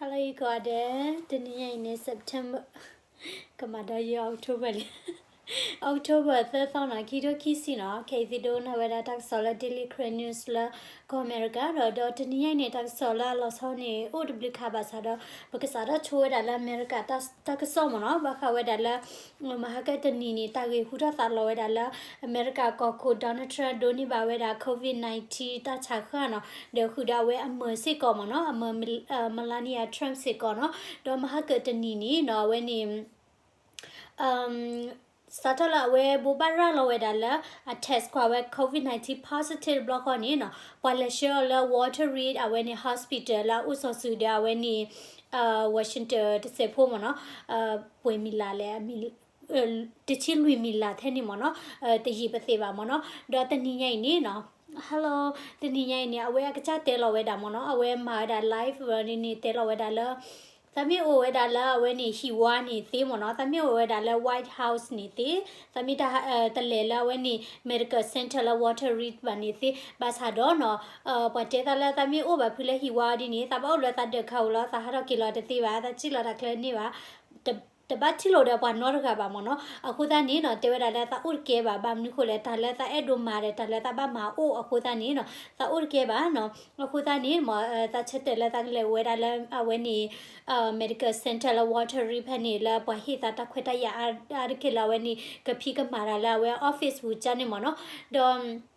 Hello ကိးဂၤဒဲး, တနံၤညါအံၤန့ၣ် September, ကမၤဒီးယဲ October လံ, October သၢသီနီၤ, ခံထိခံဆံနီၤ, ခဲအံၤသုဒိကနၣ်ဝဲဒၣ်တၢ်ကစီၣ်လၢ Daily Karen News လၢကီၢ်အမဲရကၤဒီး, ဒီးတနံၤညါအံၤန့ၣ် တၢ်ကစီၣ်လၢအလီၤဆီန့ၣ် အိၣ်တဘျုးခါဘၣ်ဆၣ်ဒီး ပကစးထီၣ်ဆိဝဲဒၣ်လၢအမဲရကၤတၢ်ကစီၣ်မ့ၢ်နီၤ, ဘၣ်ဃးဝဲဒၣ်လၢ မဟါကတနံၤန့ၣ် တၢ်ဂ့ၢ်ဟူထီၣ်သးလီၤဝဲဒၣ်လၢ အမဲရကၤကီၢ်ခိၣ် Donald Trump ဒိးန့ၢ်ဘၣ်ဝဲဒၣ် COVID nineteen တၢ်ဆါဃၢ်နီၤ, ဒီးဃုာ်ဒီးအဝဲအမၢၤစ့ၢ်ကီးမ့ၢ်နီၤ, အမၢၤ Melania Trump စ့ၢ်ကီးနီၤ, ဒီးမဟါကတနံၤန့ၣ်နီၤ အဝဲန့ၣ် စးထီၣ်လၢအဝဲဘိးဘၣ်ရၤလီၤဝဲဒၣ်လၢ အ test ကွၢ်ဝဲ COVID nineteen positive တဘျီဃီန့ၣ်နီၤ, ပှၤလဲၤဆှၢအီၤလၢ Walter Reed အဝဲန့ၣ် hospital လၢအအိၣ်စီၤစုၤဒီးအဝဲန့ၣ် Washington တစဲးဖိမ့ၢ်နီၤ, ပှဲၤမံၤလၢ်လဲၣ် တဆံလွံၢ်မံၤလၢ်ထဲန့ၣ်မ့ၢ်နီၤ, တယံာ်ပသ့ၣ်ဘၣ်မ့ၢ်နီၤ, ဒီးတနံၤညါအံၤန့ၣ်နီၤ, Hello, တနံၤညါအံၤန့ၣ် အဝဲအကစၢ်တဲလီၤဝဲဒၣ်မ့ၢ်နီၤ, အဝဲမၤဝဲဒၣ် live န့ၣ် တဲလီၤဝဲဒၣ်လၢ သးမ့ၢ်အိၣ်ဝဲဒၣ်လၢအဝဲန့ၣ်ဟံၣ်ဝါန့ၣ်သ့မ့ၢ်နီၤ, သးမ့ၢ်အိၣ်ဝဲဒၣ်လၢ White House န့ၣ်သ့, သးမ့ၢ်တလဲၤလၢအဝဲန့ၣ် medical center လၢ Walter Reed ဘၣ်န့ၣ်သ့, ဘၣ်ဆၣ်ဒီးနီၤ, ပှၤတဲသးလၢသးမ့ၢ်အိၣ်ဘၣ်ဖုလၢဟံၣ်ဝါဒ်န့ၣ် သးဘၣ်အိၣ်လၢသးဒၢးခးဧိၤလီၤ, သးဟးထီၣ်က့ၤလီၤတသ့ဘၣ်, သးစံၣ်လီၤတၢ်ချၢန့ၣ်ဘၣ် တဘၣ်ထံၣ်လိာ်ဒီးပှၤနီတဂၤဘၣ်မ့ၢ်နီၤ, အဃိသတးန့ၣ်နီၤ တဲဝဲဒၣ်လၢသးအိၣ်တကဲဘၣ်, ဘၣ်မနုၤဃိလဲၣ် တၢ်လၢသးအဲၣ်ဒိးမၤဒီး တၢ်လၢသးဘၣ်မၤအိၣ်အဃိသတးန့ၣ်နီၤ သးအိၣ်တကဲဘၣ်နီၤ, အဃိသတးန့ၣ်မ့ၢ် သးဆၢတဲာ်လၢသးကလဲၤဝဲဒၣ်လၢအဝဲန့ၣ် medical center လၢ Walter Reed ဖဲန့ၣ် လၢပှၤဟ့ၣ်သးတၢ်ခွဲးတၢ်ယာ်အါတက့ၢ်လၢအဝဲန့ၣ် ကဖံးကမၤတၢ်လၢအဝဲ office ပူၤကၠၢန့ၣ်မ့ၢ်နီၤ, ဒီး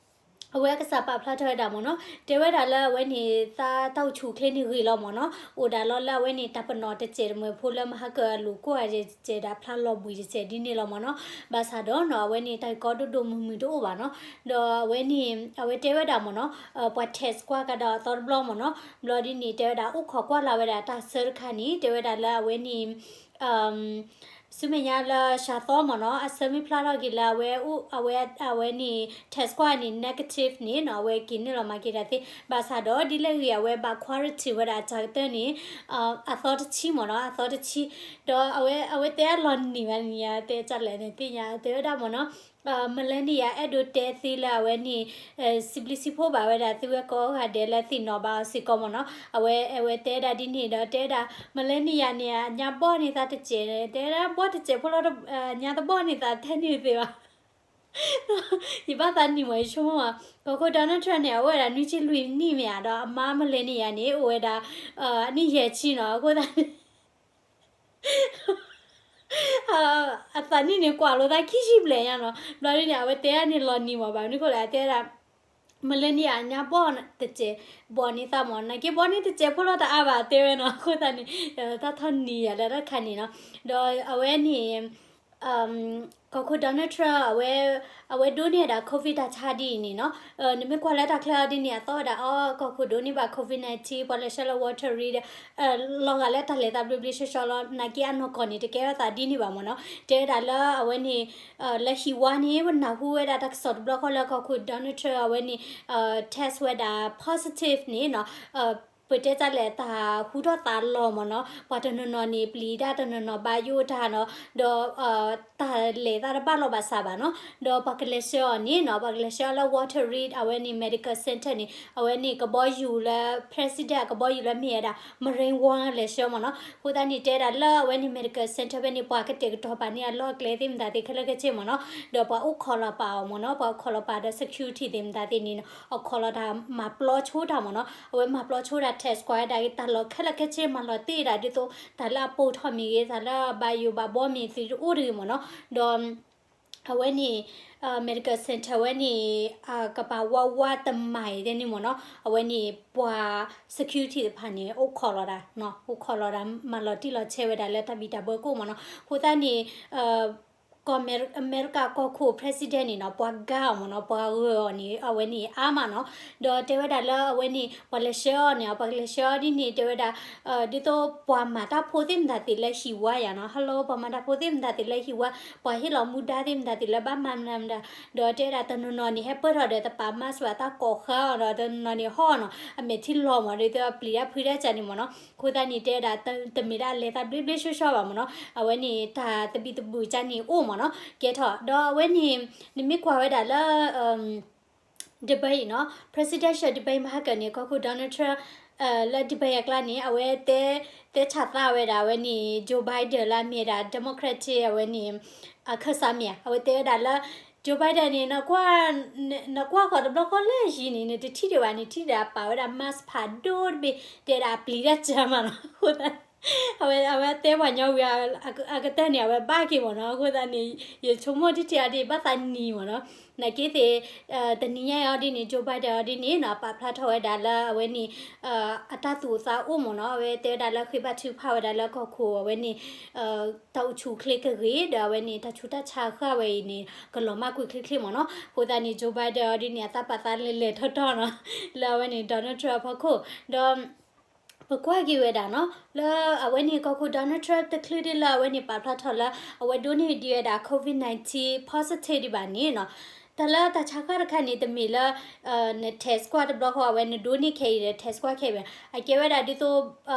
အဝဲအကစၢ်ပာ်ဖျါထီၣ်ဝဲဒၣ်မ့ၢ်နီၤ, တဲဝဲဒၣ်လၢအဝဲန့ၣ် သးတၢ်အိၣ်ဆူၣ်အိၣ်ချ့န့ၣ်ဂ့ၤလီၤမ့ၢ်နီၤ, အိၣ်ဒၣ်လီၤလၢအဝဲန့ၣ် တၢ်ပနီၣ်တစဲးတမှဲၤဖိလၢမဟါကအလိၤကိးဂၤဒဲး တစဲးဒၣ်ဖျါလီၤဘှံးတစဲးဒ်န့ၣ်လီၤမ့ၢ်နီၤ, ဘၣ်ဆၣ်ဒီးနီၤ အဝဲန့ၣ် တၢ်ဂ့ၢ်ကီဒိၣ်ဒိၣ်မုၢ်မုၢ်တအိၣ်ဘၣ်နီၤ, ဒီးအဝဲန့ၣ် အဝဲတဲဝဲဒၣ်မ့ၢ်နီၤ, ပှၤ test ကွၢ်ကဒီးအသီတဘျီမ့ၢ်နီၤ, ဘျီဒ်န့ၣ် တဲဝဲဒၣ်အိၣ်ခိးကွၢ်လၢ်ဝဲဒၣ်တၢ်ဆၢတခါန့ၣ် တဲဝဲဒၣ်လၢအဝဲန့ၣ် ဆူမဲာ်ညါလၢစှၤသီမ့ၢ်နီၤ, အဆၢမုၢ်ဖျါထီၣ်က့ၤလၢအဝဲ အဝဲ အဝဲန့ၣ် test ကွၢ်န့ၣ် negative န့ၣ်နီၤ, အဝဲက့ၤနုာ်လီၤမၤက့ၤတၢ်သ့, ဘၣ်ဆၣ်ဒီးဒ်လဲၣ်ဂ့ၤ အဝဲဘၣ် quarantine ဝဲဒၣ်အစှၤကတၢၢ်န့ၣ် အသီတဆံမ့ၢ်နီၤ, အသီတဆံ, ဒီးအဝဲ အဝဲတဲအလီၤနံၤဘၣ်န့ၣ် တဲကလဲၣ်န့ၣ်သ့ၣ်ညါ တဲဝဲဒၣ်မ့ၢ်နီၤ, Melania အဲၣ်ဒိးတဲသ့လၢအဝဲန့ၣ် စံးဘျုးစံးဖှိၣ်ဘၣ်ဝဲဒၣ်သုဝဲကိးဂၤဒဲးလၢသ့ၣ်နီၣ်ဘၣ်အီၤစ့ၢ်ကီးမ့ၢ်နီၤ, အဝဲ အဝဲတဲဒၣ်ဒ်န့ၣ်ဒီး တဲဝဲဒၣ် Melania န့ၣ် အညါဘီၣ်န့ၢ်သးတစဲး, တဲဒၣ်ဘီၣ်တစဲးဖိလီၤ, အညါတဘီၣ်န့ၢ်သးထဲန့ၣ်သ့ဘၣ် ယဘၣ်သးနံၤမ့ၢ် ယဆိကမိၣ်မး, ကီၢ်ခိၣ် Donald Trump န့ၣ် အအိၣ်ဝဲဒၣ်နွံဆံလွံၢ်နံၣ်မ့ၢ်ဧါ, ဒီးအမါ Melania န့ၣ် အိၣ်ဝဲဒၣ် အနံၣ်ယဲၢ်ဆံနီၤ, အဃိသတးန့ၣ် အသးနံၣ်န့ၣ်ကွၢ်လိာ်သးခံဆံဘျဲၣ်ညါနီၤ, ဘျီဒ်န့ၣ် အဝဲတဲဒၣ်န့ၣ်လီၤနံၤမး, ဘၣ်မနုၤဃိလဲၣ် အတဲဒၣ် Melania အညါဘီၣ်တစဲး ဘီၣ်န့ၢ်သးမး, နာ်က့ဘီၣ်န့ၢ်တစဲးဖိလီၤတအါဘၣ် တဲဝဲနီၤ, အဃိသတးန့ၣ် တၢ်ထီၣ်နံၤယၤလၢတၢ်တခါန့ၣ်နီၤ, ဒီးအဝဲန့ၣ် ကီၢ်ခိၣ် Donald Trump အဝဲ အဝဲဒိးန့ၢ်ဒၣ် COVID တၢ်ဆါဒ်အံၤန့ၣ်နီၤ, နမ့ၢ်ကွၢ်လၢတၢ်ချၢအီၤဒ်န့ၣ် အသီဝဲဒၣ်အီၤ ကီၢ်ခိၣ်ဒိးန့ၢ်ဘၣ် COVID nineteen ပှၤလဲၤဆှၢလၢ Walter Reed လီၤဂာ်လၢတၢ်လဲၤသးဘျ့ဘျ့ဆှီဆှီလီၤ, နာ်က့အနီၢ်ကီၢ်န့ၣ် တကဲထီၣ်သးဒ်န့ၣ်ဘၣ်မ့ၢ်နီၤ, တဲဝဲဒၣ်လၢအဝဲန့ၣ် လၢဟံၣ်ဝါန့ၣ် ပနၢ်ဟူဝဲဒၣ်တၢ်ကစီၣ်တဘျီဃီလၢကီၢ်ခိၣ် Donald Trump အဝဲန့ၣ် test ဝဲဒၣ် positive န့ၣ်နီၤ, ပတဲတၢ်လဲၣ် တၢ်ဟူထီၣ်သးလီၤမ့ၢ်နီၤ, ပှၤတနီၤနီၤန့ၣ် ပျံၤတၢ်တနီၤနီၤ ဘၣ်ယိၣ်တၢ်နီၤ, ဒီး တၢ်လဲၤသးတဘၣ်လီၢ်ဘၣ်စးဘၣ်နီၤ, ဒီးပှၤကလဲၤဆှၢအီၤန့ၣ်နီၤ, ပှၤကလဲၤဆှၢအီၤလၢ Walter Reed အဝဲန့ၣ် medical center န့ၣ် အဝဲန့ၣ်ကဘီယူၤလၢ president အကဘီယူၤလၢမ့ၢ်ဝဲဒၣ် Marine One လဲၤဆှၢမ့ၢ်နီၤ, အဃိသတးန့ၣ် တဲဒၣ်လၢအဝဲန့ၣ် medical center ဖဲန့ၣ် ပှၤကတဲာ်ကတီၤပာ်န့ၢ်အလီၢ်အကျဲသ့ၣ်မတၤသ့ၣ်ခဲလၢာ်ခဲဆ့မ့ၢ်နီၤ, ဒီးပှၤအိၣ်ခိးလီၤပာ်အီၤမ့ၢ်နီၤ, ပှၤအိၣ်ခိးလီၤပာ်ဒီး security သ့ၣ်မတၤသ့ၣ်န့ၣ် အိၣ်ခိးလီၤတၢ်မၤပျီဆိတၢ်မ့ၢ်နီၤ, အဝဲမၤပျီဆိတၢ် test ကွၢ်ဝဲဒၣ်ဂ့ၤ တၢ်လီၢ်ခဲလၢာ်ခဲဆ့မၤလီၤတ့ၢ်ဒၣ်ဒ်သိး တၢ်လၢအပိာ်ထီၣ်မ့ၢ်ဂ့ၤ တၢ်လၢအဘၣ်ယိၣ်ဘၣ်ဘီမ့ၢ်သုတအိၣ်တဂ့ၤမ့ၢ်နီၤ, ဒီး အဝဲန့ၣ် medical center ဝဲန့ၣ် ကပာ်ဝါဝါတမၤအံၤသ့ၣ်န့ၣ်မ့ၢ်နီၤ, အဝဲန့ၣ်ပှၤ security တဖၣ်န့ၣ် အိၣ်ခိးလီၤတၢ် အိၣ်ခိးလီၤတၢ် မၤလီၤတံၢ်လီၤဆဲးဝဲဒၣ်လၢတၢ်ဘံၣ်တၢ်ဘၢကအိၣ်မ့ၢ်နီၤ, အဃိသတးန့ၣ် ကီၢ်အမဲရကၤကီၢ်ခိၣ် president န့ၣ်နီၤ ပှၤကါအီၤမ့ၢ်နီၤ ပှၤဂၢၤအီၤန့ၣ် အဝဲန့ၣ်အါမးနီၤ, ဒီးတဲဝဲဒၣ်လၢအဝဲန့ၣ် ပှၤလဲၤဆှၢအီၤန့ၣ် ပှၤလဲၤဆှၢအီၤဒ်န့ၣ် တဲဝဲဒၣ် ဒ်သိးပှၤမၤတၢ်ဖိသ့ၣ်မတၤသ့ၣ်လၢဟံၣ်ဝါယၤနီၤ hello ပှၤမၤတၢ်ဖိသ့ၣ်မတၤသ့ၣ်လၢဟံၣ်ဝါ ပှၤဟ့ၣ်လီၤမူဒါသ့ၣ်မတၤသ့ၣ်လၢဘၣ်မၤမတၤမတၤ, ဒီးတဲဝဲဒၣ်တနီၤနီၤန့ၣ် ဟဲပၢၢ်ထီၣ်ဒီးတပာ် mask ဘၣ်တၢ်ကိးဃါအီၤဒီးတနီၤနီၤန့ၣ်ဟီၣ်နီၤ အမဲာ်ထံလီၤမး ဒ်သိးအပျံၤတၢ်ဖုးတၢ်ကၢန့ၣ်မ့ၢ်နီၤ, အဃိသတးန့ၣ် တဲဝဲဒၣ်တမ့ၢ်ဒၣ်လဲၤသးဘျ့ဘျ့ဆှီဆှီဘၣ်မ့ၢ်နီၤ, အဝဲန့ၣ်တၢ်သဘံၣ်သဘုၣ်ကၢန့ၣ်အိၣ်မ့ၢ်နီၤ ကဲထီၣ် ဒီးအဝဲန့ၣ် နမ့ၢ်ကွၢ်ဝဲဒၣ်လၢ debate နီၤ presidential debate မဟါကၢန့ၣ် ကီၢ်ခိၣ် Donald Trump လၢ debate အကျါန့ၣ် အဝဲတဲ တဲဆၣ်သးဝဲဒၣ် အဝဲန့ၣ် Joe Biden လၢအမ့ၢ်ဒၣ် Democrat အဝဲန့ၣ် အခၢၣ်စးမ့ၢ်ဧါ, အဝဲတဲဝဲဒၣ်လၢ Joe Biden န့ၣ် နကွၢ်ဃီၤတဘျီဃီလၢယံၤန့ၣ် နတထံၣ်ဒံးဘၣ်န့ၣ် ထံၣ်ဒံးအပာ်ဝဲဒၣ် mask ဖးဒိၣ်တဘ့ၣ် တဲဒၣ်အပျံၤတၢ်စၢ်မးနီၤ. အဃိသတး အဝဲ အဝဲတဲပှၤညီဝံၤ အကတၢၢ်န့ၣ် အဝဲဘၣ်က့ၤမးနီၤ. အဃိသတးန့ၣ် ယဆိကမိၣ်ထံထံအီၤဒ်ဘၣ်သးနံၤမးနီၤ. နာ်က့သ့ၣ် တနံၤညါအံၤအီၤဒ်န့ၣ် Joe Biden အီၤဒ်န့ၣ်နီၤ ပာ်ဖျါထီၣ်ဝဲဒၣ်လၢအဝဲန့ၣ် အတၢ်သူၣ်အိၣ်သးအိၣ်မးနီၤ. အဝဲတဲဝဲဒၣ်လၢဃ့ဘါထုကဖၣ်ဝဲဒၣ်လၢကီၢ်ခိၣ်အဝဲန့ၣ် တၢ်အိၣ်ဆူၣ်အိၣ်ချ့ကဂ့ၤ ဒီးအဝဲန့ၣ် တၢ်ဆူးတၢ်ဆါအဃၢ်ဝဲအံၤန့ၣ် ကလီၤမၢ်ကွံာ်ချ့ချ့မးနီၤ. အဃိသတးန့ၣ် Joe Biden အီၤဒ်န့ၣ် အတၢ်ပာ်သးလဲၤလဲၤထီၣ်ထီၣ်နီၤ လၢအဝဲန့ၣ် Donald Trump အဖီခိၣ် ဒီး ပကွၢ်က့ၤဝဲဒၣ်နီၤ လၢအဝဲန့ၣ် ကီၢ်ခိၣ် Donald Trump တချုးဒ်လၢအဝဲန့ၣ် ပာ်ဖျါထီၣ်လၢ အဝဲဒိးန့ၢ်ဒံးဝဲဒၣ် COVID nineteen positive ဒံးဘၣ်န့ၣ်နီၤ. တၢ်လၢတၢ်ဆါဃၢ်တခါန့ၣ် တမ့ၢ်လၢ န test ကွၢ်တဘျီဃီ အဝဲနဒိးန့ၢ်ခဲအံၤဒီး test ကွၢ်ခဲအံၤဘၣ်. အကဲဝဲဒၣ်ဒ်သိး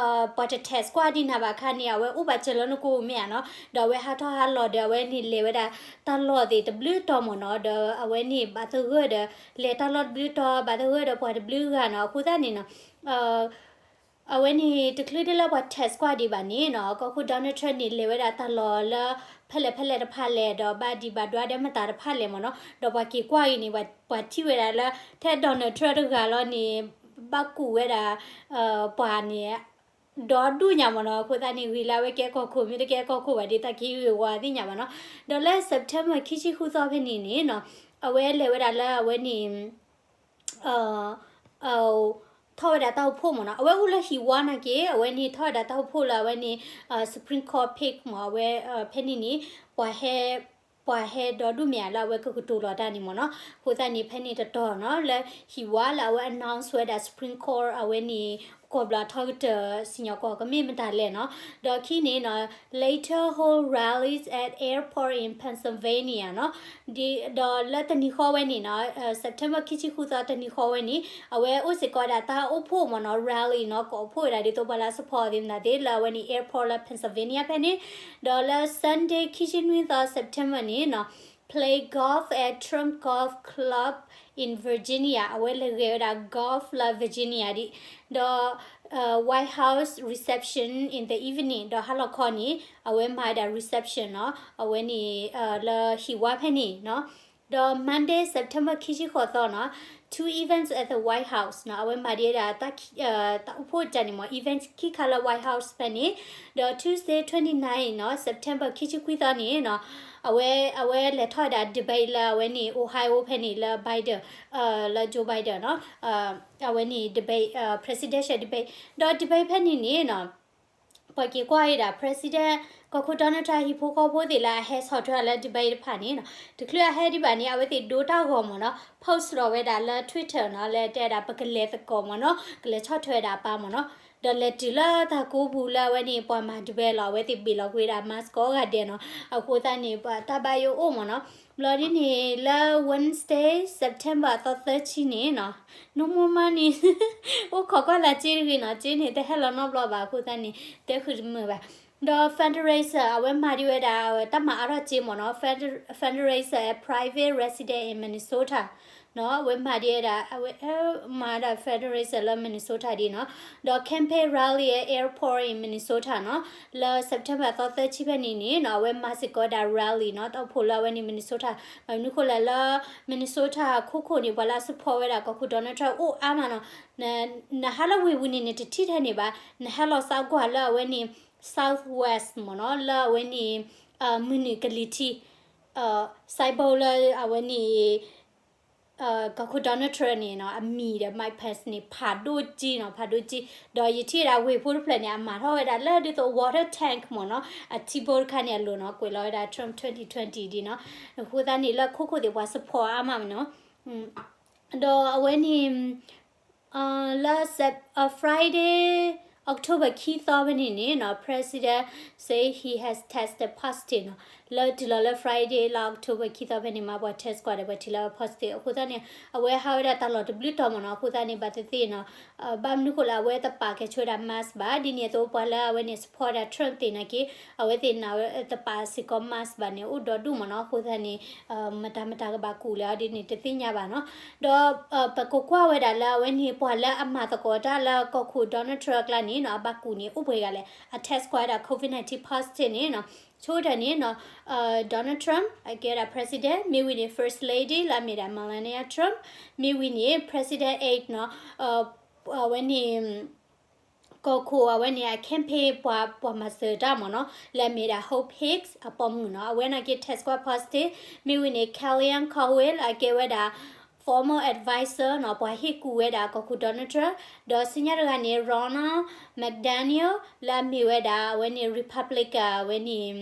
ပှၤတ test ကွၢ်ဒံးနၤဘၣ်အခါန့ၣ် အဝဲအိၣ်ဘၣ်စၢၤလၢနကိးမ့ၢ်ဧါနီၤ. ဒီးအဝဲဟးထီၣ်ဟးလီၤဒီး အဝဲန့ၣ်လဲၤဝဲဒၣ်တၢ်လီၢ်သ့ၣ်တဘျုးတီၤမးနီၤ. ဒီးအဝဲန့ၣ်ဘၣ်သဂၢၢ်ဒီး လဲၤတၢ်လီၢ်တဘျုးတီၤ ဘၣ်သဂၢၢ်ဒီးပှၤတဘျုးဂၤနီၤ. အဃိသတးန့ၣ်နီၤ အဝဲန့ၣ်တချုးဒ်လၢပှၤ test ကွၢ်ဒံးဘၣ်န့ၣ်နီၤ ကီၢ်ခိၣ် Donald Trump န့ၣ် လဲၤဝဲဒၣ်တၢ်လီၢ်လၢ ဖဲလဲၣ်ဖဲလဲၣ်တဖၣ်လဲၣ် ဒီးဘၣ်ဒံးဘၣ်ဒွါဒီးမတၤတဖၣ်လဲၣ်မးနီၤ. ဒီးပှၤက့ၤကွၢ်အံၤန့ၣ် ပှၤထံၣ်ဝဲဒၣ်လၢ ထဲ Donald Trump တဂၤလီၤန့ၣ် ဘၣ်ကူးဝဲဒၣ် ပှၤန့ၣ် ဒီဒူၣ်ညါမးနီၤ. အဃိသတးန့ၣ် ဂ့ၤလၢအဝဲကဲကီၢ်ခိၣ် မ့ၢ်တကဲကီၢ်ခိၣ်ဘၣ်ဒီး တၢ်က့ၤဂ့ၤဝါသ့ၣ်ညါဘၣ်နီၤ. ဒီးလၢ September ခံဆံဃုသီဖဲန့ၣ်န့ၣ်နီၤ အဝဲလဲၤဝဲဒၣ်လၢအဝဲန့ၣ် ထီၣ်ဝဲဒၣ်တၢ်အိၣ်ဖှိၣ်မးနီၤ. အဝဲအိၣ်လၢဟံၣ်ဝါနာ်က့ အဝဲန့ၣ်ထီၣ်ဝဲဒၣ်တၢ်အိၣ်ဖှိၣ်လၢအဝဲန့ၣ် Supreme Court pick မး အဝဲ ဖဲန့ၣ်န့ၣ် ပှၤဟဲ ပှၤဟဲဒီဒူၣ်မ့ၢ်ဧါလၢအဝဲကကတိၤလီၤတၢ်န့ၣ်မးနီၤ. အဃိသတးန့ၣ် ဖဲန့ၣ်တတီၤနီၤ လၢဟံၣ်ဝါလၢအဝဲ announce ဝဲဒၣ် Supreme Court အဝဲန့ၣ် ကီၢ်ဘျးထီကတၢၢ် စံၣ်ညီၣ်ကွီၢ်ကမ့ၢ်မတၤလဲၣ်နီၤ. ဒီးခံန့ၣ်နီၤ later hold rallies at airport in Pennsylvania နီၤ. ဒီးလၢတနံၤဃီဝဲန့ၣ်နီၤ September ခံဆံဃုသီတနံၤဃီဝဲန့ၣ် အဝဲအိၣ်စ့ၢ်ကီးဝဲဒၣ်တၢ်အိၣ်ဖှိၣ်မးနီၤ rally နီၤ ကိးဖှိၣ်ဝဲဒၣ်ဒ်သိးပှၤလၢ support သ့ၣ်မတၤသ့ၣ် လၢအဝဲန့ၣ် airport လၢ Pennsylvania ဖဲန့ၣ်. ဒီးလၢ Sunday ခံဆံနွံသီ September န့ၣ်နီၤ play golf at Trump Golf Club in Virginia အဝဲလဲၤဂဲၤဝဲဒၣ် golf လၢ Virginia ဒံး ဒီး White House reception in the evening ဒီးဟါလီၤခီန့ၣ် အဝဲမၤဝဲဒၣ် reception နီၤ အဝဲန့ၣ် လၢဟံၣ်ဝါဖဲန့ၣ်နီၤ. ဒီး Monday September ခံဆံဃိးသီနီၤ two events at the White House နီၤ အဝဲမၤဒံးဝဲဒၣ် တၢ်အိၣ်ဖှိၣ်တၢ်န့ၣ်မး events ခံခါလၢ White House ဖဲန့ၣ်. ဒီး Tuesday twenty-nine နီၤ September ခံဆံခွံသီန့ၣ်နီၤ အဝဲ အဝဲလဲၤထီၣ်ဝဲဒၣ် debate လၢအဝဲန့ၣ် Ohio ဖဲန့ၣ် လၢ Biden လၢ Joe Biden နီၤ အဝဲန့ၣ် debate presidential debate ဒီး debate ဖဲန့ၣ်န့ၣ်နီၤ ပှၤက့ၤကွၢ်ဝဲဒၣ် president ကီၢ်ခိၣ် Donald Trump ဟံၣ်ဖိဃီဖိသ့ၣ်လၢအဟဲဆီၣ်ထွဲလၢ debate တဖၣ်န့ၣ်နီၤ တချုးအဟဲဒံးဘၣ်န့ၣ် အဝဲသ့ၣ်ဒိတၢ်ဂီၤမးနီၤ post လီၤဝဲဒၣ်လၢ Twitter နီၤ လၢတဲဝဲဒၣ် ပကလဲၤသကိးမးနီၤ ကလဲၤဆီၣ်ထွဲဝဲဒၣ်အပၢ်မးနီၤ ဒီးလဲၤတုၤလၢတၢ်ကိးပူၤလၢအဝဲန့ၣ် ပှၤမၤ debate လီၤ အဝဲသ့ၣ်ဘ့ၣ်လီၤကွံာ်ဝဲဒၣ် mask ကိးဂၤဒဲးနီၤ အဃိသတးန့ၣ် ပှၤတၢ်ဘၣ်ယိၣ်အိၣ်မးနီၤ ဘျီဒ်န့ၣ် လၢ Wednesday September အသီသၢဆံန့ၣ်နီၤ နီၢ်မိၢ်မါန့ၣ် အိၣ်ခိးကွၢ်လၢ်ကၠ့တဂ့ၤနီၤ ကၠ့န့ၣ် တဟဲလီၤနီတဘျီဘၣ် အဃိသတးန့ၣ် တဲဃုာ်တမုာ်ဘၣ် ဒီး fundraiser အဝဲမၤဒံးဝဲဒၣ် တၢ်မၤအါထီၣ်ကၠ့မးနီၤ fundraiser at private residence in Minnesota နီၤ အဝဲမၤဒံးဝဲဒၣ် အဝဲ မၤဒၣ် fundraiser လၢ Minnesota ဒ်နီၤ ဒီး campaign rally at airport in Minnesota နီၤ လၢ September အသီသၢဆံဖဲန့ၣ်န့ၣ်နီၤ အဝဲမၤစ့ၢ်ကီးဝဲဒၣ် rally နီၤ တၢ်အိၣ်ဖှိၣ်လၢအဝဲန့ၣ် Minnesota ဘၣ်မနုၤဃိလဲၣ်လၢ Minnesota ခိခိၣ်န့ၣ် ပှၤလၢအ support ဝဲဒၣ်ကီၢ်ခိၣ် Donald Trump အိၣ်အါမးနီၤ နဟးလၢဝ့ၢ်ပူၤန့ၣ် နတထံၣ်ထဲန့ၣ်ဘၣ် နဟဲလီၤစးကွၢ်လၢအဝဲန့ၣ် Southwest မးနီၤ လၢအဝဲန့ၣ် မုၢ်နုာ်ကလံၤထံး စဲးဘိလၢအဝဲန့ၣ် ကီၢ်ခိၣ် Donald Trump န့ၣ်နီၤ အမံၤဒီး Mike Pence န့ၣ် ဖးဒိၣ်ကၠံနီၤ ဖးဒိၣ်ကၠံ ဒီးယထံၣ်ဝဲဒၣ်ဝ့ၢ်ဖိတဖျၢၣ်န့ၣ် အမၤထီၣ်ဝဲဒၣ်လၢဒ်သိး water tank မးနီၤ အထံဘိတခါန့ၣ်အလိၤနီၤ ကွဲးလီၤဝဲဒၣ် Trump twenty twenty ဒ်နီၤ အဃိသတးန့ၣ် လၢခိခိၣ်သ့ၣ်ပှၤ support အါမးနီၤ ဒီးအဝဲန့ၣ် လၢ Friday October ခံသီဖဲန့ၣ်န့ၣ်နီၤ President say he has tested positive နီၤ, လၢတုၤလီၤလၢ Friday လါ October ခံသီဖဲန့ၣ်မး ပှၤ test ကွၢ်ဒီး ပှၤထံၣ်လၢအ positive အဃိသတးန့ၣ် အဝဲဟးဝဲဒၣ်တၢ်လီၢ်တဘျုးတီၤမ့ၢ်နီၤ, အဃိသတးန့ၣ် ဘၣ်သ့ၣ်သ့ၣ်နီၤ ဘၣ်မနုၤဃိလၢအဝဲတပာ်ကဲဆိဝဲဒၣ် mask ဘၣ်, ဒ်န့ၣ်အသိးပှၤလၢအဝဲန့ၣ် support ဒၣ် Trump သ့ၣ်နာ်က့ အဝဲသ့ၣ်နာ်တပာ်စ့ၢ်ကီး mask ဘၣ်န့ၣ် အိၣ်ဒီဒူၣ်မ့ၢ်နီၤ, အဃိသတးန့ၣ် မတၤမတၤကဘၣ်ကူးလဲၣ်အီၤဒ်န့ၣ် တသ့ၣ်ညါဘၣ်နီၤ. ဒီး ပကကွၢ်ဝဲဒၣ်လၢအဝဲန့ၣ် ပှၤလၢအမၤသကိးတၢ်လၢကီၢ်ခိၣ် Donald Trump အကျါန့ၣ်နီၤ အဘၣ်ကူးန့ၣ် အိၣ်ပှဲၤဂၤလဲၣ်, အ test ကွၢ်ဝဲဒၣ် COVID nineteen positive န့ၣ်နီၤ, ဆိကတၢၢ်န့ၣ်နီၤ Donald Trump အကဲဝဲဒၣ် president, မ့ၢ်ဝံၤန့ၣ် first lady လၢအမ့ၢ်ဒၣ် Melania Trump, မ့ၢ်ဝံၤန့ၣ် president aide နီၤ, အဝဲန့ၣ် ကီၢ်ခိၣ်အဝဲန့ၣ် အ campaign ပှၤ ပှၤမၤစၢၤတၢ်မ့ၢ်နီၤ လၢအမ့ၢ်ဒၣ် Hope Hicks အပိာ်မုၣ်နီၤ, အဝဲနာ်က့ test ကွၢ် positive, မ့ၢ်ဝံၤန့ၣ် Kellyanne Conway လၢအကဲဝဲဒၣ် former adviser နီၤ, ပှၤဟ့ၣ်ကူၣ်ဝဲဒၣ်ကီၢ်ခိၣ် Donald Trump, ဒီးဆူညါတဂၤန့ၣ် Ronna McDaniel လၢအမ့ၢ်ဝဲဒၣ် အဝဲန့ၣ် Republican အဝဲန့ၣ်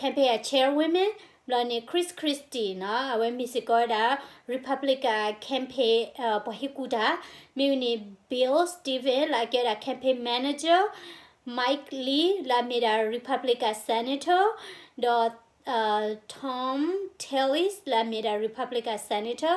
campaign အ chairwoman, ဘျီန့ၣ် Chris Christie နီၤ, အဝဲမ့ၢ်စ့ၢ်ကီးဝဲဒၣ် Republican campaign ပှၤဟ့ၣ်ကူၣ်တၢ်, မ့ၢ်ဝံၤန့ၣ် Bill Stevens လၢအကဲဝဲဒၣ် campaign manager, Mike Lee လၢအမ့ၢ်ဒၣ် Republican senator, ဒီး Thom Tillis လၢအမ့ၢ်ဒၣ် Republican senator,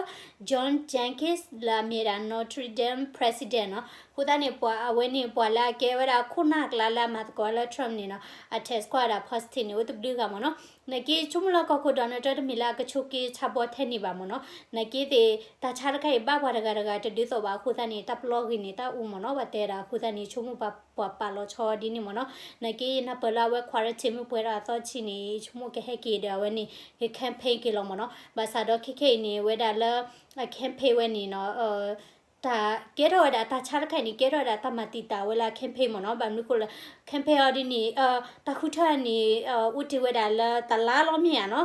John Jenkins လၢအမ့ၢ်ဒၣ် Notre Dame president နီၤ, အဃိသတးန့ၣ် ပှၤအဝဲန့ၣ် ပှၤလၢအကဲဝဲဒၣ်ခိၣ်နၢ်အကျါလၢအမၤသကိးလၢ Trump န့ၣ်နီၤ, အ test ကွၢ်ဒၣ် positive န့ၣ် အိၣ်တဘျုးဂၤမ့ၢ်နီၤ, နာ်က့ဆိကမိၣ်လၢကီၢ်ခိၣ် Donald Trump တမ့ၢ်လၢအကဆိးက့ဆါဘီထဲန့ၣ်ဘၣ်မ့ၢ်နီၤ, နာ်က့သ့ၣ် တၢ်ဆါတခါအံၤဘၣ်ပှၤတဂၤတဂၤတဒ်သိးဘၣ်အဃိသတးန့ၣ် တၢ်ပလီၢ်ဂ့ၤန့ၣ် တၢ်အိၣ်မ့ၢ်နီၤ, ပှၤတဲဒၣ်အဃိသတးန့ၣ် ဆိကမိၣ်ပှၤပာ်လီၤဆီဒ်န့ၣ်မ့ၢ်နီၤ, နာ်က့ယနၢ်ပၢၢ်လၢအဝဲ quarantine မ့ၢ်ပှဲၤဒီးအသီတဆံန့ၣ် ဆိကမိၣ်ကဟဲက့ၤဒီးအဝဲန့ၣ် က campaign က့ၤလီၤမ့ၢ်နီၤ, ဘၣ်ဆၣ်ဒီးခဲခဲအံၤန့ၣ် ဝဲဒၣ်လၢ အ campaign ဝဲန့ၣ်နီၤ တၢ်ကဲထီၣ်ဝဲဒၣ်တၢ်ဆါတခါအံၤန့ၣ် ကဲထီၣ်ဝဲဒၣ်တၢ်မၤတံာ်တာ်ဝဲလၢ campaign မ့ၢ်နီၤ, ဘၣ်မနုၤဃိလၢ campaign အီၤဒ်န့ၣ် တၢ်ဃုထၢန့ၣ် အိၣ်တ့ၢ်ဝဲဒၣ်လၢတလါလီၤမ့ၢ်ဧါနီၤ,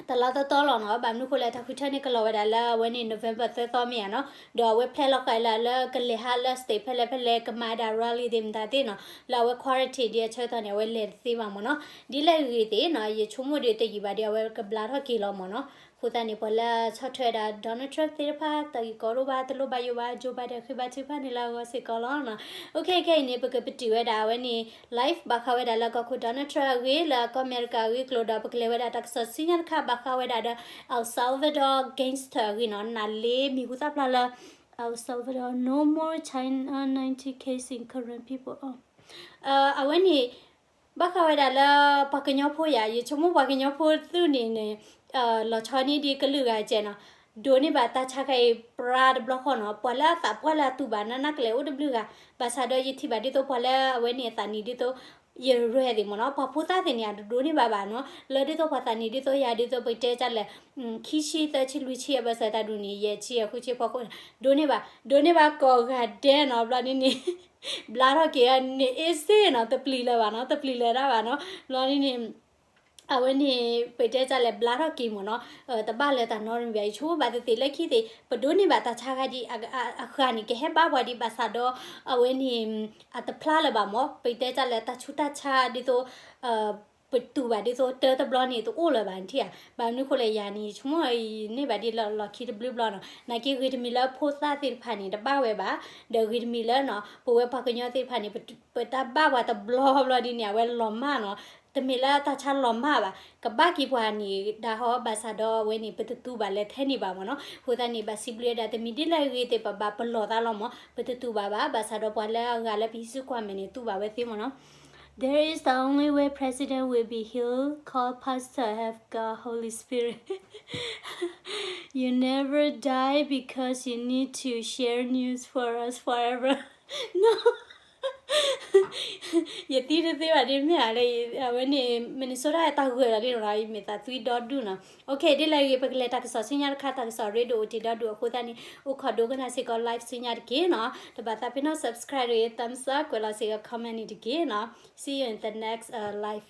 တလါတီတီလီၤနီၤ, ဘၣ်မနုၤဃိလၢတၢ်ဃုထၢန့ၣ်ကလီၤဝဲဒၣ်လၢအဝဲန့ၣ် November သၢသီမ့ၢ်ဧါနီၤ, ဒီးအဝဲ plan လီၤဃာ်လၢ လၢကလဲၤဟးလၢ state ဖဲလဲၣ်ဖဲလဲၣ် ကမၤဒၣ် rally သ့ၣ်မတၤသ့ၣ်နီၤ, လၢအဝဲ quarantine ဒ်အဆၢကတီၢ်န့ၣ် အဝဲလဲၤတသ့ဘၣ်မ့ၢ်နီၤ, ဒ်လဲၣ်ဂ့ၤသ့ၣ်နီၤ ယဆိကမိၣ်ဒီးတယံာ်ဘၣ်ဒီး အဝဲကဘျါထီၣ်က့ၤလီၤမ့ၢ်နီၤ, အဃိသတးန့ၣ် ပှၤလၢဆီၣ်ထွဲဒၣ် Donald Trump သ့ၣ်တဖၣ် တၢ်ဂ့ၢ်ကီဒိၣ်ဘၣ် တလိၣ်ဘၣ်ယိၣ်ဘၣ် Joe Biden ဃ့ဘါထုကဖၣ်န့ၣ်လၢအဂီၢ်စ့ၢ်ကီးလီၤနီၤ, အခဲအံၤန့ၣ် ပကပတုာ်ဝဲဒၣ်အဝဲန့ၣ် live ဘၣ်ဃးဝဲဒၣ်လၢကီၢ်ခိၣ် Donald Trump အဂ့ၢ် လၢကီၢ်အမဲရကၤအဂ့ၢ်အကျိၤဒီး ပကလဲၤဝဲဒၣ်တၢ်ကစီၣ်ဆူညါတခါဘၣ်ဃးဝဲဒၣ်ဒီး El Salvador gangster အဂ့ၢ်နီၤ, နးလ့မံၤဟူသၣ်ဖျါလၢ El Salvador, no more China nineteen case in Karen people အဝဲန့ၣ် ဘၣ်ဃးဝဲဒၣ်လၢ ပှၤကညီဖိယၤ ယဆိကမိၣ်ပှၤကညီဖိသုးန့ၣ်န့ၣ် လီၤဆီန့ၢ်ဒံးကလုာ်ဂၤကဲနီၤ, ဒိးန့ၢ်ဘၣ်တၢ်ဆါခါအံၤပြါတဘျီဃီနီၤ, ပှၤလၢအသးပှၢ်လၢအတူၢ်ဘၣ်နးနးကလဲာ်အိၣ်တဘျုးဂၤ, ဘၣ်ဆၣ်ဒီးယထံၣ်ဘၣ်ဒ်သိးပှၤလၢအဝဲန့ၣ်အသးနံၣ်ဒ်သိး ယရဲၣ်သ့ၣ်မ့ၢ်နီၤ, ပှၤဖိသၣ်သ့ၣ်န့ၣ် အတဒိးန့ၢ်ဘၣ်ဘၣ်နီၤ, လၢဒ်သိးပှၤသးနံၣ်ဒ်သိးယၤဒ်သိးပတဲတၢ်လဲၣ် ခံဆံသၢဆံလွံၢ်ဆံအဘၢၣ်စၢၤတၢ်ဒူၣ်န့ၣ် ယဲၢ်ဆံအဃုဆံဖီခိၣ်န့ၣ် ဒိးန့ၢ်ဘၣ် ဒိးန့ၢ်ဘၣ်ကိးဂၤဒဲးနီၤ, ဘျီဒ်န့ၣ် ဘျါထီၣ်က့ၤန့ၣ် အ့စ့ၣ်နီၤ, တပျံၤလၢၤဘၣ်နီၤ, တပျံၤလၢၤဒၣ်ဘၣ်နီၤ, ဘျီဒ်န့ၣ် အဝဲန့ၣ် ပတဲတၢ်လဲၣ် ဘျါထီၣ်က့ၤမ့ၢ်နီၤ, တဘၣ်လၢတၢ်နီတမံၤဘၣ်, ယဆိကမိၣ်ဘၣ်သ့ၣ်သ့ၣ်လၢခံသ့ၣ် ပဒိးန့ၢ်ဘၣ်တၢ်ဆါခါဒ်အဂၤန့ၣ် ကဟဲဘၣ်ပှၤဒံး ဘၣ်ဆၣ်ဒီး အဝဲန့ၣ် အတဖျါလၢၤဘၣ်မ့ၢ် ပတဲတၢ်လဲၣ် တၢ်ဆူးတၢ်ဆါဒ်သိး ပတူၢ်ဘၣ်ဒ်သိးတၢတဘျီန့ၣ် တအိၣ်လၢၤဘၣ်နထံၣ်ဧါ, ဘၣ်မနုၤဃိလဲၣ်ယၤန့ၣ် ယဆိကမိၣ်ယန့ၢ်ဘၣ်ဒ်လၢလီၢ်ခံတဘျုးဘျီနီၤ, နာ်က့ဂ့ၤတမံၤလၢဖိသၣ်သ့ၣ်တဖၣ်န့ၣ် တဘၣ်ဝဲဘၣ်, ဒီးဂ့ၤတမံၤလၢနီၤ ပဝဲပှၤကညီသ့ၣ်တဖၣ်န့ၣ် ပတၢ်ဘၣ်ပှၤတဘျီဘျီဒ်န့ၣ် အဝဲလီၤမၢ်နီၤ, တမ့ၢ်လၢတၢ်ဆါလီၤမၢ်ဘၣ်, ကဘၣ်က့ၤပှၤန့ၣ် ဒၣ်ဟီ ဘၣ်ဆၣ်ဒီးအဝဲန့ၣ် ပတတူၢ်ဘၣ်လၢထဲန့ၣ်ဘၣ်မ့ၢ်နီၤ, အဃိသတးန့ၣ် ဘၣ်စံးဘျုးဝဲဒၣ်တမံၤဒ်လဲၣ်ဂ့ၤသ့ၣ် ပဘၣ်ပလီၢ်သးလီၤမ့ၢ် ပတတူၢ်ဘၣ်ဘၣ်, ဘၣ်ဆၣ်ဒီးပှၤလၢအဂၤလၢပဟံးစုကွၢ်မဲာ်န့ၣ် တူၢ်ဘၣ်ဝဲသ့မ့ၢ်နီၤ. There is the only way president will be healed, call pastor have got Holy Spirit. You never die because you need to share news for us forever. No. ယသံတသ့ဘၣ်ဒ်မ့ၢ်ဧါလၢ အဝဲန့ၣ် Minnesota တၢ်ဂၢၢ်လီၤလံနီၤ ယမ့ၢ်သးသွံဒီဒူၣ်နီၤ. အိၣ်ခ့ ဒ်လဲၣ်ဂ့ၤ ပကလဲၤတၢ်ကစီၣ်ဆူညါတခါ တၢ်ကစီၣ်ရ့ဒိၣ်အိၣ်တ့ၢ်ဒီဒူၣ်အဃိသတးန့ၣ် အိၣ်ခိးဒိကနၣ်စ့ၢ်ကီး live ဆူညါတက့ၢ်နီၤ. တဘၣ်သးပ့ၤနီၣ် subscribe တဂ့ၤ thumbs up ကွဲးလီၤစ့ၢ်ကီး comment န့ၣ်တက့ၢ်နီၤ. See you in the next live.